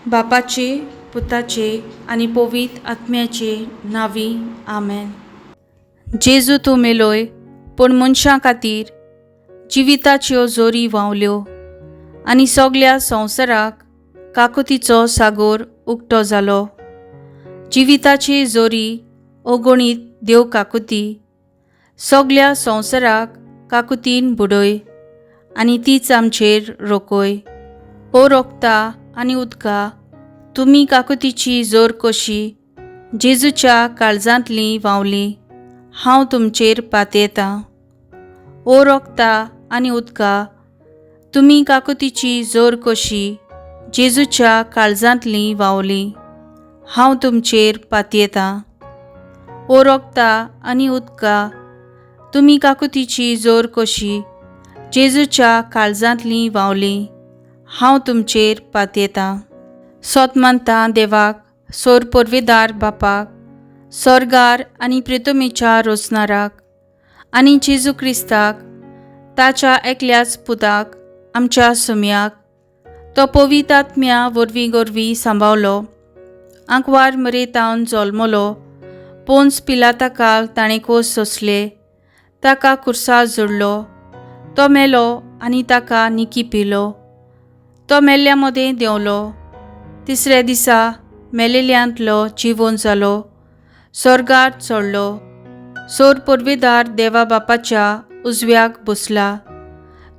बापाचे, पुताचे आनी पवित्र आत्म्याचे नांवी, आमेन. जेजू, तूं मेलोय, पूण मनशां खातीर जिविताच्यो जोरी व्हांवल्यो आनी सगल्या संवसाराक काकुतीचो सागोर उक्तो जालो. जिविताची जोरी अगणीत देव काकुती, सगल्या संवसाराक काकुतीन बुडय आनी तीच आमचेर रोखय. ओ रोगता आनी उदका, तुमी काकुतीची जोर कशी जेजूच्या काळजांतली व्हांवली, हांव तुमचेर पातयेतां. ओ रोगता आनी उदका, तुमी काकुतीची जोर कशी जेजूच्या काळजांतली व्हांवली, हांव तुमचेर पातयेतां. ओ रोगता आनी उदका, तुमी काकुतीची जोर कशी जेजूच्या काळजांतली व्हांवली, हांव तुमचेर पातयेतां. सोत मानता देवाक, सोर पोरवेदार बापाक, सोर्गार आनी प्रितमेच्या रोचनाराक आनी जेजू क्रिस्ताक, ताच्या एकल्याच पुताक, आमच्या सुम्याक, तो पवित्र आत्म्या वरवीं गोरवीं सांबावलो, आंकवार मरेतावन जल्मलो, पोन्स पिलाता ताणें कोस सोंसले, ताका कुर्सा जोडलो, तो मेलो आनी ताका निकी पिलो, तो मेल्ल्या मदें देंवलो, तिसऱ्या दिसा मेलेल्यांतलो जिवोन जालो, स्वर्गार चडलो, सोर पोरवेदार देवा बापाच्या उजव्याक बसला,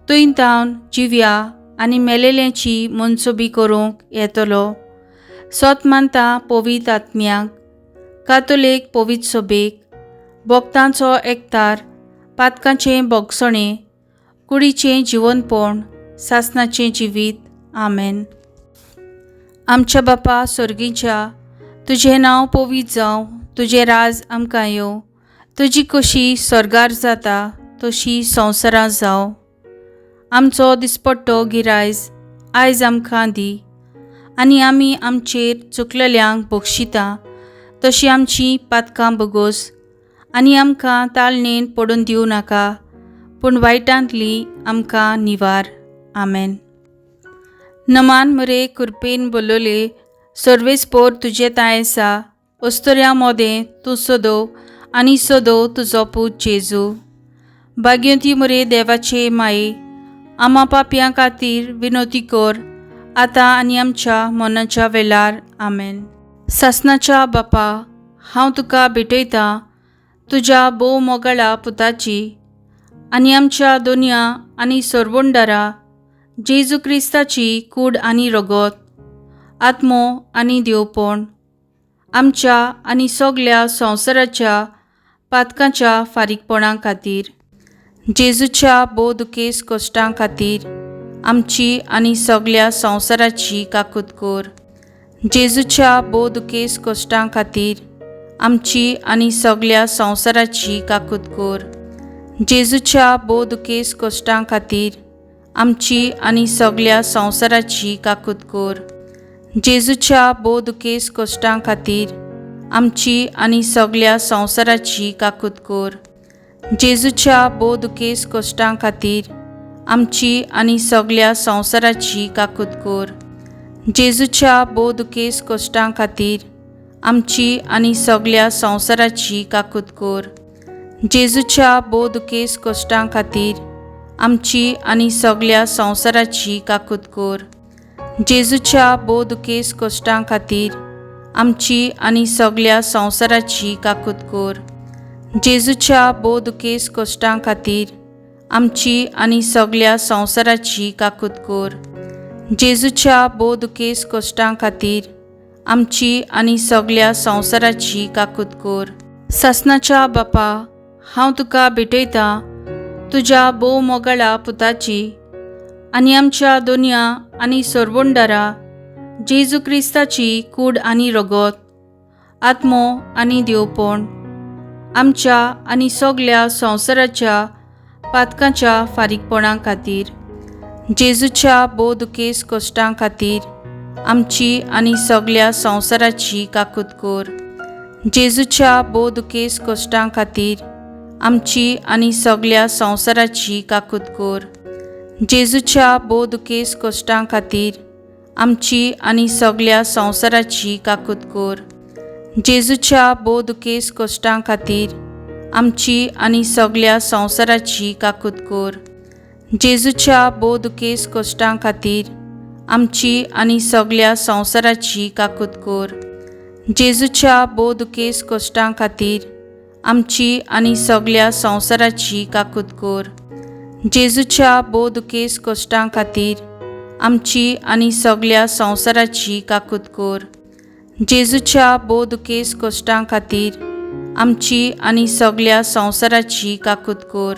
थंय तावन जिव्या आनी मेलेल्यांची मनसोबी करूंक येतलो. सोत मानता पवित्र आत्म्याक, कातोलीक पवित्र सोबेक, भक्तांचो एकतार, पातकांचें भोगसणें, कुडीचें जिवनपण, सासनाचें जिवीत. आमेन. आमच्या बापा सर्गीच्या, तुजें नांव पवित्र जावं, तुजें राज आमकां येवं, तुजी कशी स्वर्गार जाता तशी संवसारांत जावं. आमचो दिसपट्टो गिरायज आयज आमकां दी आनी आमी आमचेर चुकलेल्यांक बक्षिता तशी आमची पातकां भोगोस आनी आमकां ताळणेन पडून दिवं नाका, पूण वायटांतली आमकां निवार. आमेन. नमान मरे, कृपेन बोलले, सर्वेस्पोर तुजें तांय आसा, अस्तुऱ्यां मोदें तूं सदो आनी सदो तुजो पूत जेजू. भाग्यवंती मरे देवाचे माये, आमा पापयां खातीर विनोती कर, आतां आनी आमच्या मनाच्या वेळार. आमेन. सासनाच्या बापा, हांव तुका भेटयतां तुज्या भोव मोगाळा पुताची आनी आमच्या दोनया आनी सरवंडारा जेजू क्रिस्ताची कूड आनी रगत, आत्मो आनी देवपण, आमच्या आनी सगल्या संवसाराच्या पातकांच्या फारीकपणा खातीर, जेजूच्या भोव दुखेस कश्टां खातीर आमची आनी सगल्या संवसाराची काकूत कर. जेजूच्या भोव दुखेस कश्टां खातीर आमची आनी सगल्या संवसाराची काकूत कर. जेजूच्या भोव दुखेस कश्टां खातीर आमची आनी सगल्या संवसाराची काकूत कर. जेजूच्या भोव दुखेस कश्टां खातीर आमची आनी सगल्या संवसाराची काकूत कर. जेजूच्या भोव दुखेस कश्टां खातीर आमची आनी सगल्या संवसाराची काकूत कर. जेजूच्या भोव दुखेस कश्टां खातीर आमची आनी सगल्या संवसाराची काकूत कर. जेजूच्या भोव दुखेस कश्टां खातीर आमची आनी सगल्या संवसाराची काकूत कर. जेजूच्या भोव दुखेस कश्टां खातीर आमची आनी सगल्या संवसाराची काकूत कर. जेजूच्या भोव दुखेस कश्टां खातीर आमची आनी सगल्या संवसाराची काकूत कर. जेजूच्या भोव दुखेस कश्टां खातीर आमची आनी सगल्या संवसाराची काकूत कर. सासनाच्या बापा, हांव तुका भेटयतां तुज्या भोव मोगाळा पुताची आनी आमच्या दोनया आनी सरवंडारा जेजू क्रिस्ताची कूड आनी रगत, आत्मो आनी देवपण, आमच्या आनी सगल्या संवसाराच्या पातकांच्या फारीकपणा खातीर, जेजूच्या भोव दुखेस कश्टां खातीर आमची आनी सगल्या संवसाराची काकूत कर. जेजूच्या भोव दुखेस कश्टां खातीर आमची आनी सगल्या संवसाराची काकूत कर. जेजूच्या भोव दुखेस कश्टां खातीर आमची आनी सगल्या संवसाराची काकूत कर. जेजूच्या भोव दुखेस्त कश्टां खातीर आमची आनी सगल्या संवसाराची काकूत कर. जेजूच्या भोव दुखेस्त कश्टां खातीर आमची आनी सगल्या संवसाराची काकूत कर. जेजूच्या भोव दुखेस्त कश्टां खातीर आमची आनी सगल्या संवसाराची काकूत कर. जेजूच्या भोव दुखेस्त कश्टां खातीर आमची आनी सगल्या संवसाराची काकूत कर. जेजूच्या भोव दुखेस्त कश्टां खातीर आमची आनी सगल्या संवसाराची काकूत कर.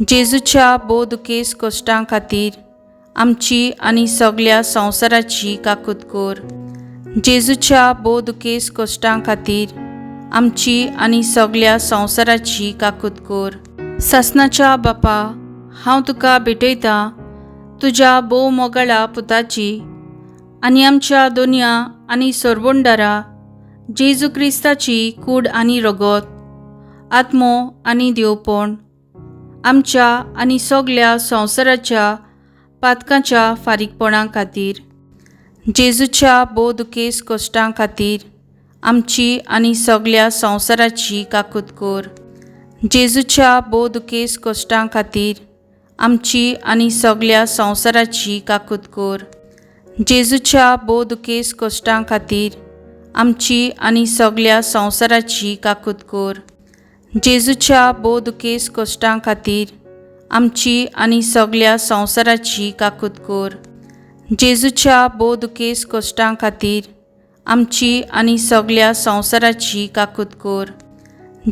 जेजूच्या भोव दुखेस्त कश्टां खातीर आमची आनी सगल्या संवसाराची काकूत कर. जेजूच्या भोव दुखेस्त कश्टां खातीर आमची आनी सगल्या संवसाराची काकूत कर. सासनाच्या बापा, हांव तुका भेटयतां तुज्या भोव मोगाळा पुताची आनी आमच्या दोनया आनी सोरबोंडारा जेजू क्रिस्ताची कूड आनी रगत, आत्मो आनी देवपण आमच्या आनी सगल्या संवसाराच्या पातकाच्या फारीकपणा खातीर. जेजूच्या भोव दुखेस्त कश्टां खातीर आमची आनी सगल्या संवसाराची काकूत कर. जेजूच्या भोव दुखेस्त कश्टां खातीर आमची आनी सगल्या संवसाराची काकूत कर. जेजूच्या भोव दुखेस्त कश्टां खातीर आमची आनी सगल्या संवसाराची काकूत कर. जेजूच्या भोव दुखेस्त कश्टां खातीर आमची आनी सगल्या संवसाराची काकूत कर. जेजूच्या भोव दुखेस्त कश्टां खातीर आमची आनी सगल्या संवसाराची काकूत कर.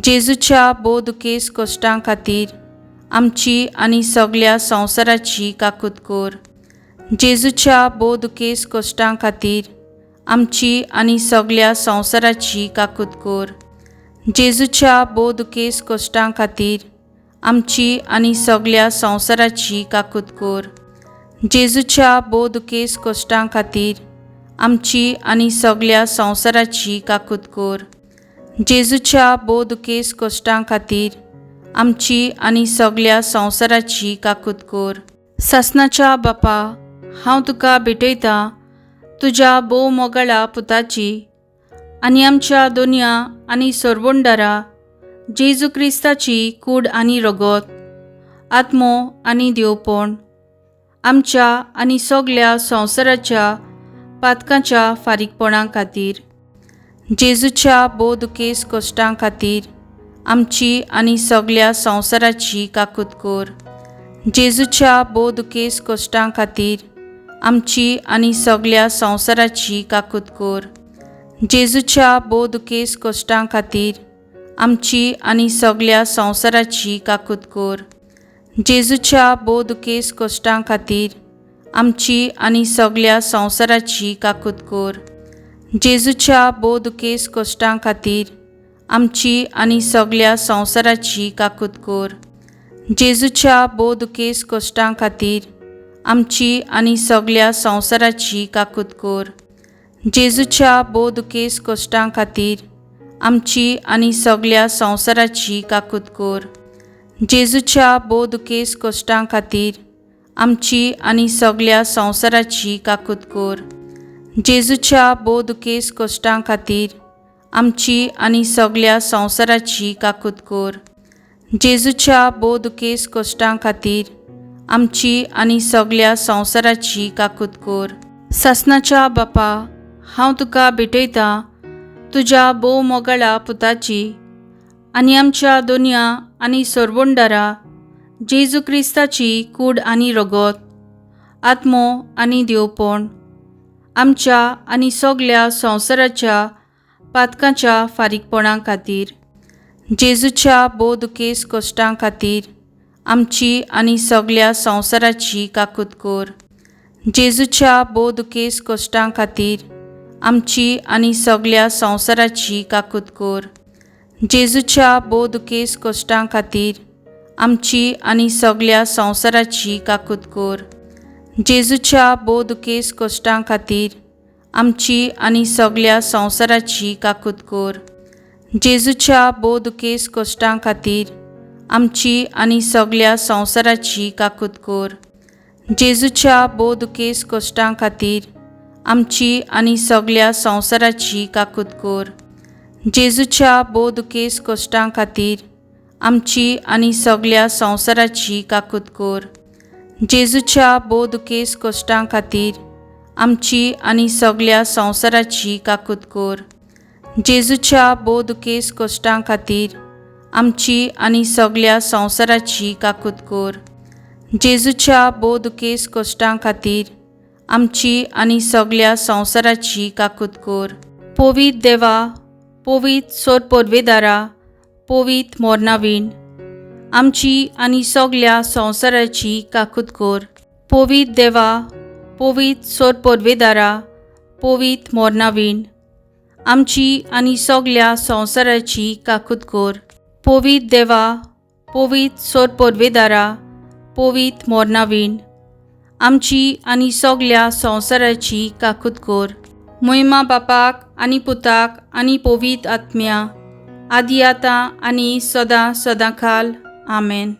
जेजूच्या भोव दुखेस्त कश्टां खातीर आमची आनी सगल्या संवसाराची काकूत कर. जेजूच्या भोव दुखेस्त कश्टां खातीर आमची आनी सगल्या संवसाराची काकूत कर. जेजूच्या भोव दुखेस्त कश्टां खातीर आमची आनी सगल्या संवसाराची काकूत कर. जेजूच्या भोव दुखेस्त कश्टां खातीर आमची आनी सगल्या संवसाराची काकूत कर. जेजूच्या भोव दुखेस्त कश्टां खातीर आमची आनी सगल्या संवसाराची काकूत कर. सासनाच्या बापा, हांव तुका भेटयतां तुज्या भोव मोगाळा पुताची आनी आमच्या दोनया आनी सोरबोंडारा जेजू क्रिस्ताची कूड आनी रगत, आत्मो आनी देवपण आमच्या आनी सगल्या संवसाराच्या पातकाच्या फारीकपणा खातीर. जेजूच्या भोव दुखेस्त कश्टां खातीर आमची आनी सगल्या संवसाराची काकूत कर. जेजूच्या भोव दुखेस्त कश्टां खातीर आमची आनी सगल्या संवसाराची काकूत कर. जेजूच्या भोव दुखेस्त कश्टां खातीर आमची आनी सगल्या संवसाराची काकूत कर. जेजूच्या भोव दुखेस्त कश्टां खातीर आमची आनी सगल्या संवसाराची काकूत कर. जेजूच्या भोव दुखेस्त कश्टां खातीर आमची आनी सगल्या संवसाराची काकूत कर. जेजूच्या भोव दुखेस्त कश्टां खातीर आमची आनी सगल्या संवसाराची काकूत कर. जेजूच्या भोव दुखेस्त कश्टां खातीर आमची आनी सगल्या संवसाराची काकूत कर. जेजूच्या भोव दुखेस्त कश्टां खातीर आमची आनी सगल्या संवसाराची काकूत कर. जेजूच्या भोव दुखेस्त कश्टां खातीर आमची आनी सगल्या संवसाराची काकूत कर. जेजूच्या भोव दुखेस्त कश्टां खातीर आमची आनी सगल्या संवसाराची काकूत कर. सासनाच्या बापा, हांव तुका भेटयतां तुज्या भोव मोगाळा पुताची आनी आमच्या दोनया आनी सोरबोंडारा जेजू क्रिस्ताची कूड आनी रगत, आत्मो आनी देवपण आमच्या आनी सगल्या संवसाराच्या पातकाच्या फारीकपणा खातीर. जेजूच्या भोव दुखेस्त कश्टां खातीर आमची आनी सगल्या संवसाराची काकूत कर. जेजूच्या भोव दुखेस्त कश्टां खातीर आमची आनी सगल्या संवसाराची काकूत कर. जेजूच्या भोव दुखेस्त कश्टां खातीर आमची आनी सगल्या संवसाराची काकूत कर. जेजूच्या भोव दुखेस्त कश्टां खातीर आमची आनी सगल्या संवसाराची काकूत कर. जेजूच्या भोव दुखेस्त कश्टां खातीर आमची आनी सगल्या संवसाराची काकूत कर. जेजूच्या भोव दुखेस्त कश्टां खातीर आमची आनी सगल्या संवसाराची काकूत कर. जेजूच्या भोव दुखेस कश्टां खातीर आमची आनी सगल्या संवसाराची काकूत कर. जेजूच्या भोव दुखेस कश्टां खातीर आमची आनी सगल्या संवसाराची काकूत कर. जेजूच्या भोव दुखेस कश्टां खातीर आमची आनी सगल्या संवसाराची काकूत कर. जेजूच्या भोव दुखेस कश्टां खातीर आमची आनी सगल्या संवसाराची काकूत कर. पवित्र देवा, पवित्र सोर पोरवेदारा, पवित्र मोरनावीण, आमची आनी सगल्या संवसाराची काकूत कर. पवित्र देवा, पवित्र सोर पोरवेदारा, पवित्र मोरनावीण, आमची आनी सगल्या संवसाराची काकूत कर. पवित्र देवा, पवित्र सोर पोरवेदारा, पवित्र मोरनावीण, आमची आनी सगल्या संवसाराची काकूत कर. मोहिमा बापाक आनी पुताक आनी पवित्र आत्म्या, आदी आतां आनी सदां सदां खाल. आमेन.